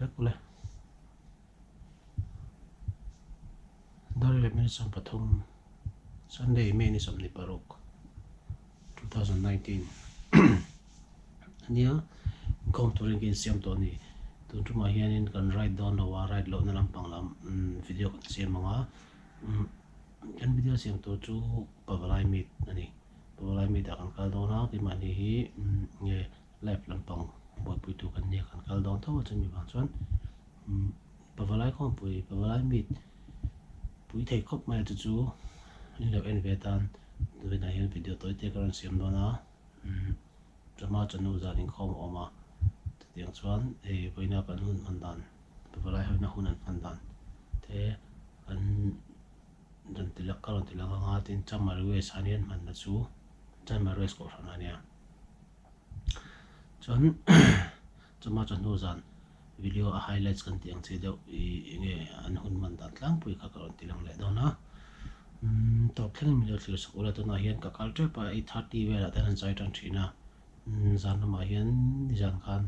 vek ule. Dar leh minute 13 Sunday May ni 26 2019 ania inkhawm turin ka insiam tawh a ni. Tun tumah hianin kan ride dawn lo a, ride lohna lampang lam video kan siam ang a. Kan video siam tur chu Pavalai Meet a ni. Pavalai Meet ah kan kal dawn a, keimahni hi nge live lampang buaipuitu kan nia kan kal dawn tho a chumi vang chuan Pavalai khawmpui Pavalai Meet pui thei khawp mai a chu chu in lo en ve tan tunah hian video tawi te ka rawn siam dawn a chawhma chawhnu zan inkhawm a awm a chutiang chuan hei vawiina kan hun hman dan Pavalai hoina hun an hman dan te kan rawn ti ka rawn ti lang anga tin Chamari West ah hian hmanna chu Chamari West kohhran a nia. Chuan chawhma chawhnu zan video a highlights kan tih ang chi deuh ih enge an hun man dan tlangpui kha ka rawn ti lang leh dawn a. Umm tawp thlengin min lo thlir sak ula tunah hian ka kal tep a 8:30 velah te an zai tan thin a. Umm zan lamah hian nizan khan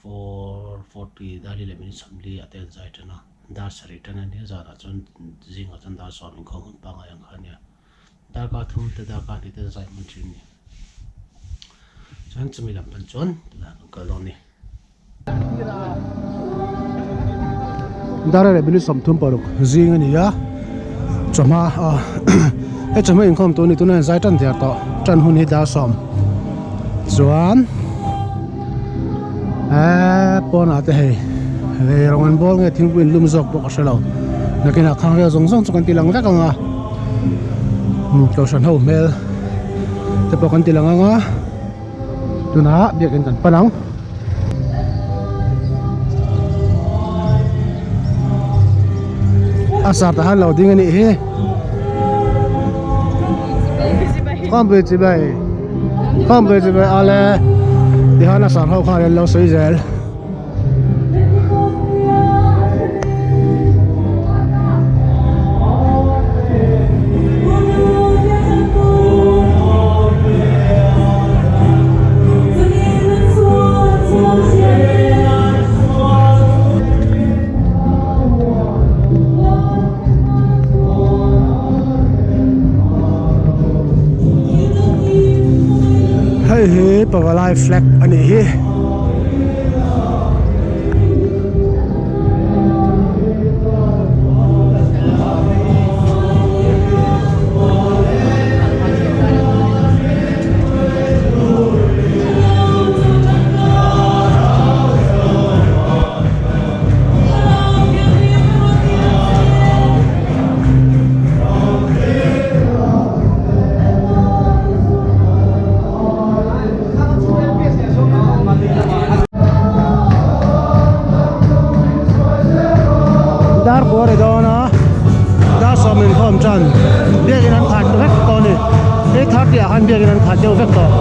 4:40 dar leh minute 40 ah te an zai tan a. Dar sarih tan a nia zanah chuan zingah chuan dar sawm inkhawm hun pangngai ang kha a nia. Darkar thum te darkar hnih te zai hman thin a ni. Chuan chumi lam pan chuan tunah kan kal dawn a ni. Dar leh minute 36 zing a ni a, chawhma ah he chawhma inkhawm tur a ni tunah hian zai tan der tawh tan hun hi dar sawm chuan eee pawnah te hei hei rawng an bawl nge thingpui an lum zawk pawh ka hre lo nakinah khang vel zawng zawng chu kan ti lang vek ang a. Kohhran ho hmel te pawh kan ti lang ang a tunah biakin kan pan ang. A sar ta han lo ding a nih hi. Khawmpui chibai khawmpui chibai ale tihian a sar ho khan an lo sawi zel. Hei hi Pavalai flag a nih hi. Dar kua ri dawn a dar sawm inkhawm tan biakin an khat vek tawh a ni 8:30 ah khan biakin an khat deuh vek tawh.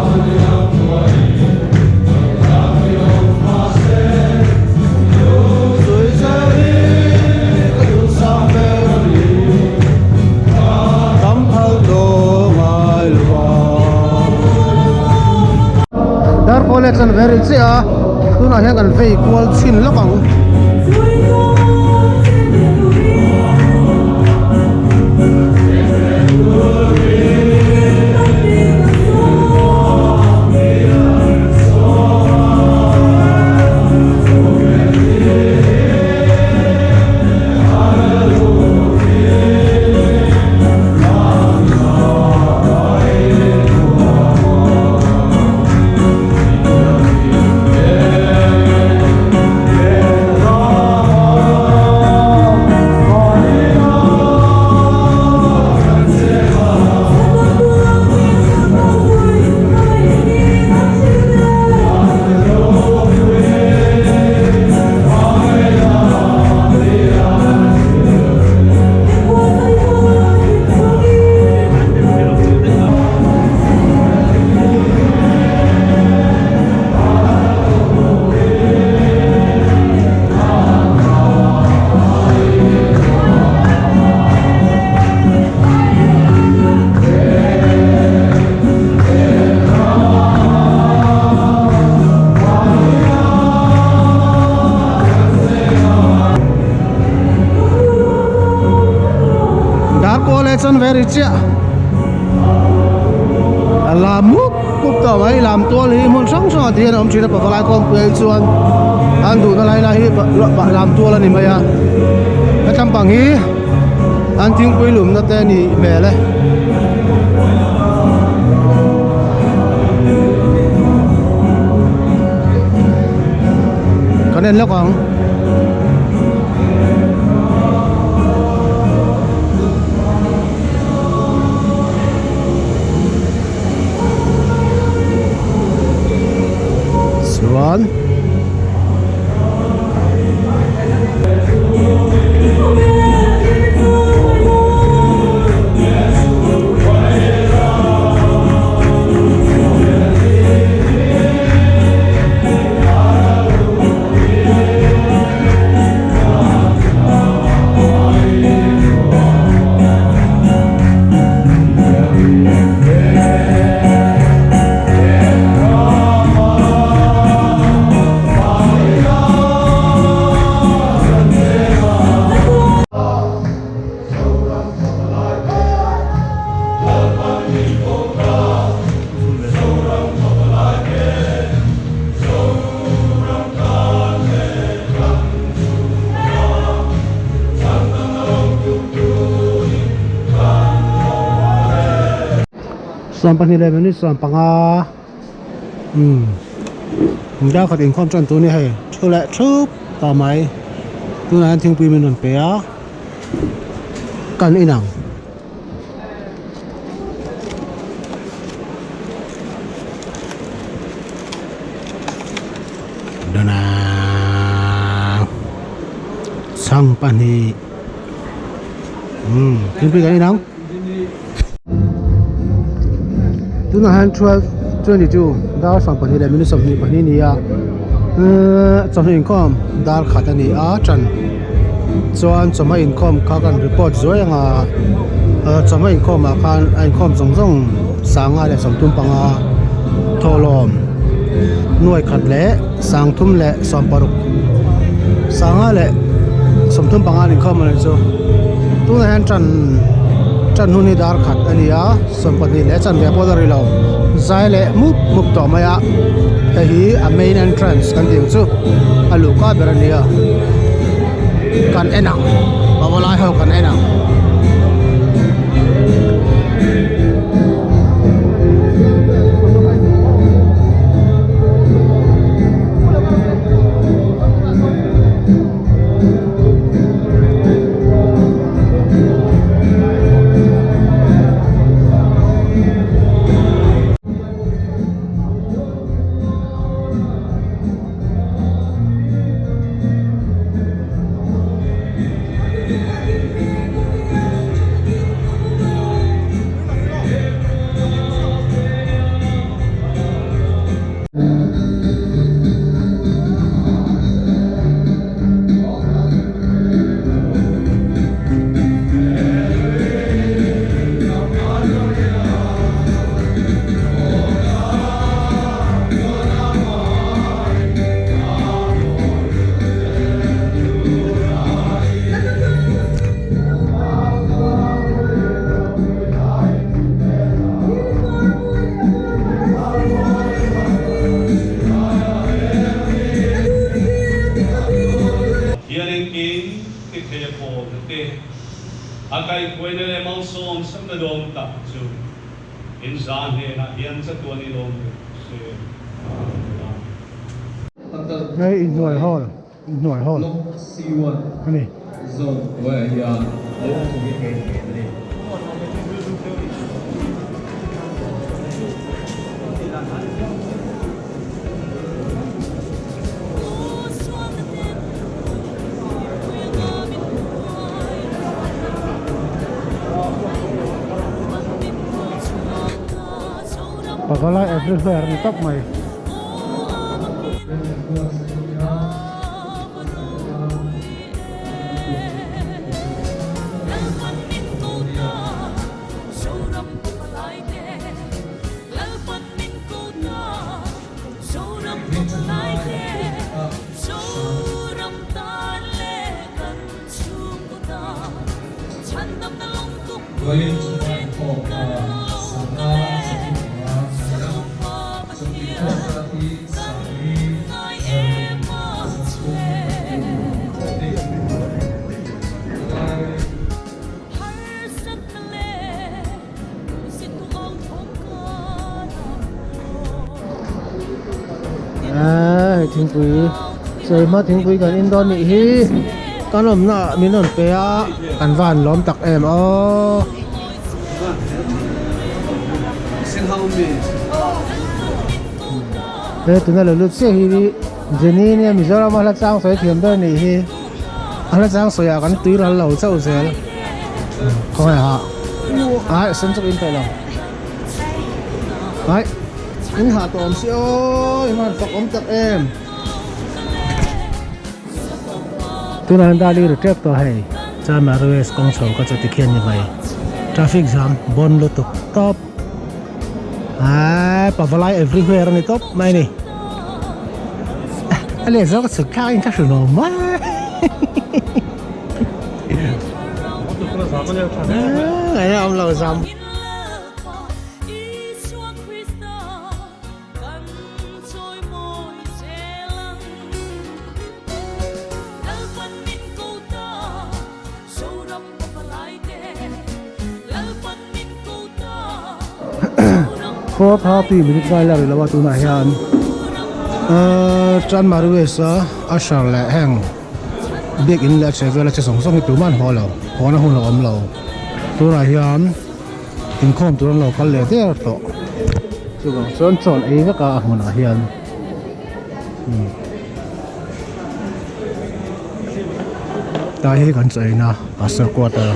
Dar college an ve rih chiah a tunah hian kan vei kual chhin lawk ang. kua leh chanve ri chiah a lam mup mup tawh mai lam tual hi hmun hrang hrang ah ti hian a awm thin a pavalai kawngpui ah hi chuan an duhna lai lai hi lam tual a ni mai a he tlampang hi an thingpui lumna te a nih hmel e. Kan en lawk ang. Chuan Sawmpahnih leh minute sawmpanga umm dar khat inkhawm tan tur a ni hei thu leh thup tah mai tunah hian thingpui min rawn pe a kan inang. Chhang pahnih umm thingpui kan inang tunah hian 12:22 dar 22 leh minute 22 a ni a ehh chawhnu inkhawm dar khat a ni a tan chuan chawhma inkhawm kha kan report zuai ang a ah chawhma inkhawm ah khan a inkhawm zawng zawng sanga leh sawmthum panga thawhlawm nuai khat leh sangthum leh sawmparuk sanga leh sawmthum panga an inkhawm a nih chu tunah hian tan tan hun hi dar khat a ni a sawmpahnih leh chanve pawh la ri lo zai leh mup mup tawh mai a hei hi a main entrance kan tih ang chu a luhka ber a ni a kan en ang pavalai ho kan en ang. Pathian engkim ti thei a pawlna te, a kaihhruaina leh malsawm sakna dawng tak chu in za hnenah hian chatuan i lawm reng se. Amen. Hei inhnuai hall inhnuai hall a ni. Pavalai everywhere ni tawp mai. Vawiin chawhma inkhawm kha 500 35 a ni a, chawlh inkhawm zat hi 400 130 a ni. Lai. Hei thingpui sawi hma thingpui kan in dawn nih hi kan awmna ah min rawn pe a kan va han lawm tak em aw. He tuna lo lut chiah hi Jenny nia Mizoram a hla chang sawi thiam ber nih hi a hla chang sawi ah kan tui ral lo chauh zel khawngaih ah ai sen chauh in peih lo ai in hah tawh awm si aw in han fak awm tak em tunah hian dali ri tep tawh hei Chanmari West kawng chho kha chu tikhian ni mai traffic jam bon lutuk tawp. Aaii pavalai everywhere a ni tawp mai a ni a leh zawk a chhuk thlak in ka hru nuam mai eng a awm lo zam. 4:30 minute lai la ri lo a tunah hian ahh Chanmari West a usher leh heng biakin leh a chheh vel a che zawng zawng hi tumah an haw lo haw na hun a awm lo tunah hian inkhawm tur an lo kal leh der tawh chuvang chuan chawn ei vek a a hmunah hian. Tlai hi kan chaw in a pastor quarter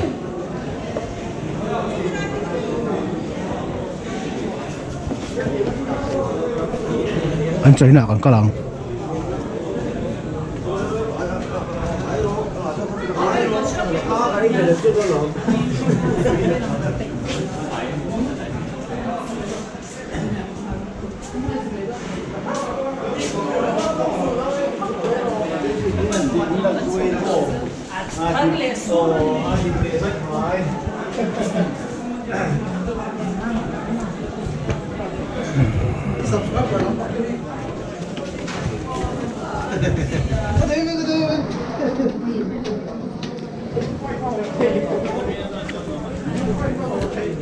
an chaw inah kan kal ang.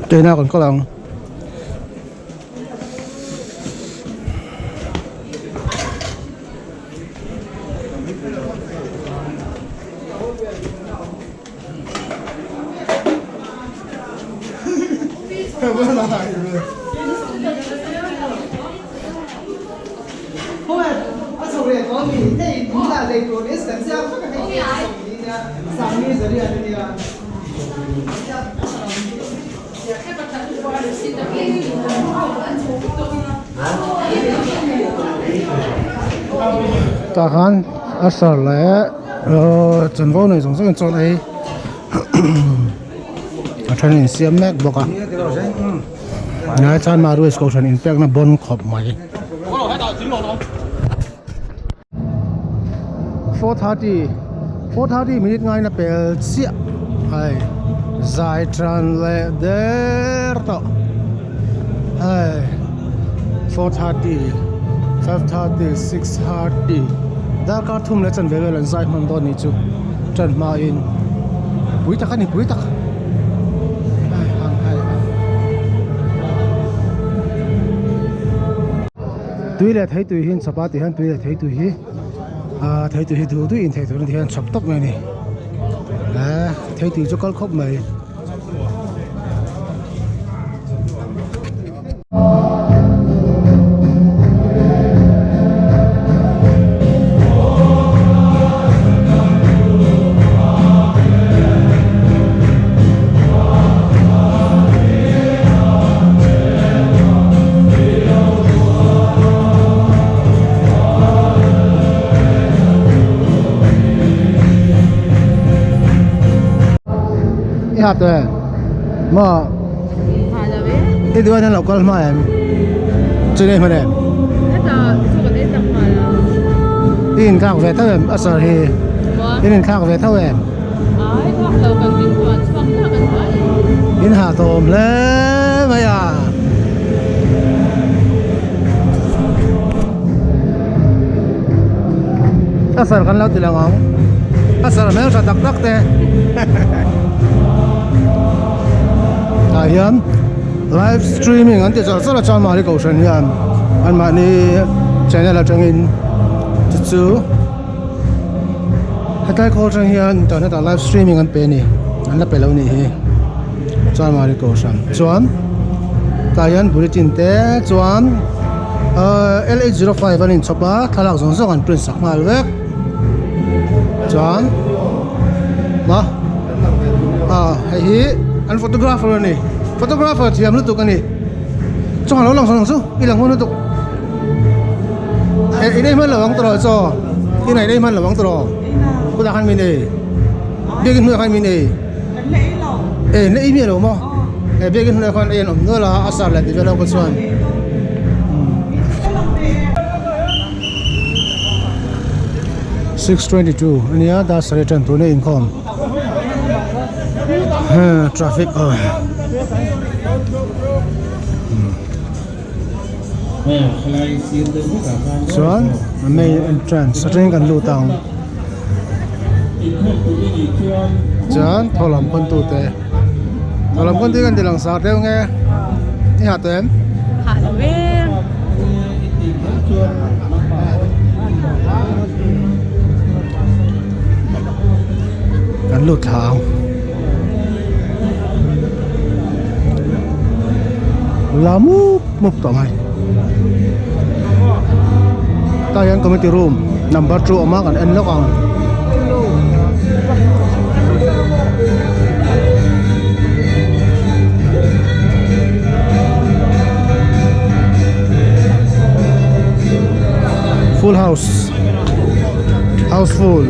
Tena kan kal ang. Tah khan a sar leh ahh chanvo nei zawng zawng in chawn ei a then in siam mek bawk a ngai chuan Maruish kohhran inpekna bawn khawp mai. 4:30 4:30 minute ngaina pel chiah hei zai tan leh der tawh hei 4:30 5:30 6:30 darkar thum leh chanve vel an zai hman dawn nih chu tan hma in pui tak a ni pui tak hei hang hei Tui leh thei tui hi an chhawp a tihian tui leh thei tui hi ahh thei tui hi duh duh in thei tur hian chhawp tawp mai a ni eee thei tui chu kal khawp mai. I hat e maw i duh hian an lo kal hma em chu nei hman em i inthlak ve tho em a sir hi in inthlak ve tho em. Nuam hle mai a. A sar kan lo ti lang ang. A sar hmel tha tak tak te. Tah hian live streaming an ti char char a Chanmari Kohhran hian anmahni channel atangin chu chu hetlai khawl atang hian internet ah live streaming an pe a ni an la pe lo nih hi Chanmari Kohhran chuan tah hian bulletin te chuan ahh L805 an inchhawp a thlalak zawng zawng an print sak nghal vek chuan ma ah hei hi an photographer a ni photographer thiam lutuk a ni chuan alo lang sawn ang chu i lang hman lutuk eh i nei hman lo ang tawh chaw i nei hman lo ang tawh kutah khan mi nei biakin hnuaiah khan mi nei eh la ei miah lo maw eh biakin hnuaiah khan ei an awm nual a a sar leh tih vel ho kha chuan. 6:22 ania dar sarih tan tuna inkhawm traffic aw chuan a main entrance atangin kan lut ang chuan thaw lam pawn tute thaw lam pawn te kan ti lang sar deuh nge i ha tawh em Ha lo em. Kan lut thla ang. La mup mup tawh mai. Tah hian committee room number 2 awm a kan en lawk ang. Full house house full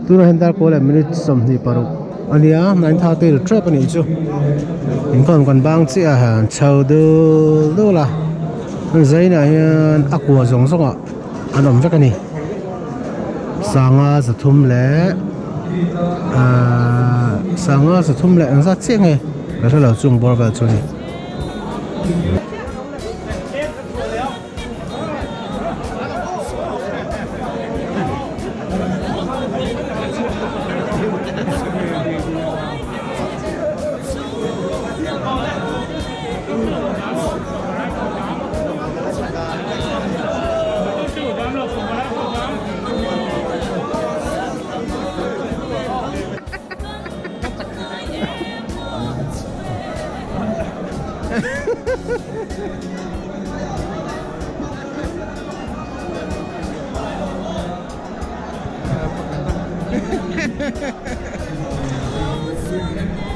Tunah hian dar kawl leh minute 26 a nia 9:30 ri tep a nih chu inkhawm kan bang chiah a han chho dul dul a zainah hian a kua zawng zawng ah an awm vek a ni sanga zathum leh ahh sanga zathum leh engzat chiah nge ka hrelo chung bawr vel chu a ni.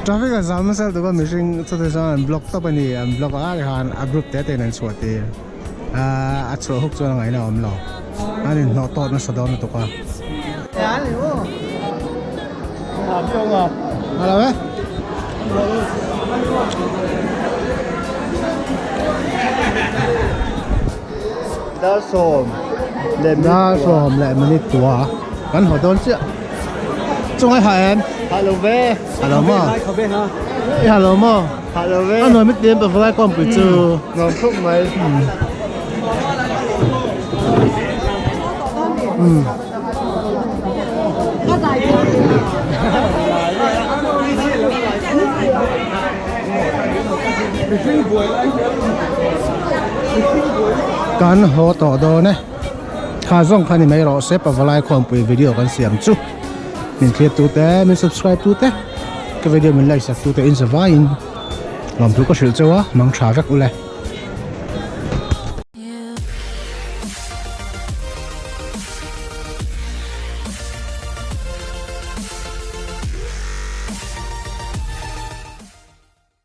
Traffic a zam nasa lutuk a mihring chutah chuan an block tawp a ni an block a tikhan a group te te in an chhuah tir a chhuah huk chuan a ngaihna a awm lo an inhnawh tawt nasa dawn lutuk a. Hello eh. Dar sawm leh minute Dar sawm leh minute tua kan haw dawn chiah. Chung ai ha em? Ha lo ve. Ha lo maw? I ha lo maw? Ha lo ve. A nuam i tih em pavalai kawngpui chu. Nuam khawp mai. Umm. Kan haw tawh dawn e. Kha zawng kha ni mai rawh se Pavalai Khuampui video kan siam chu. Min thlir tu te, min subscribe tu te, ka video min like sak tu te in zavaiin lawmthu ka hrilh cheu a, mang tha vek ule.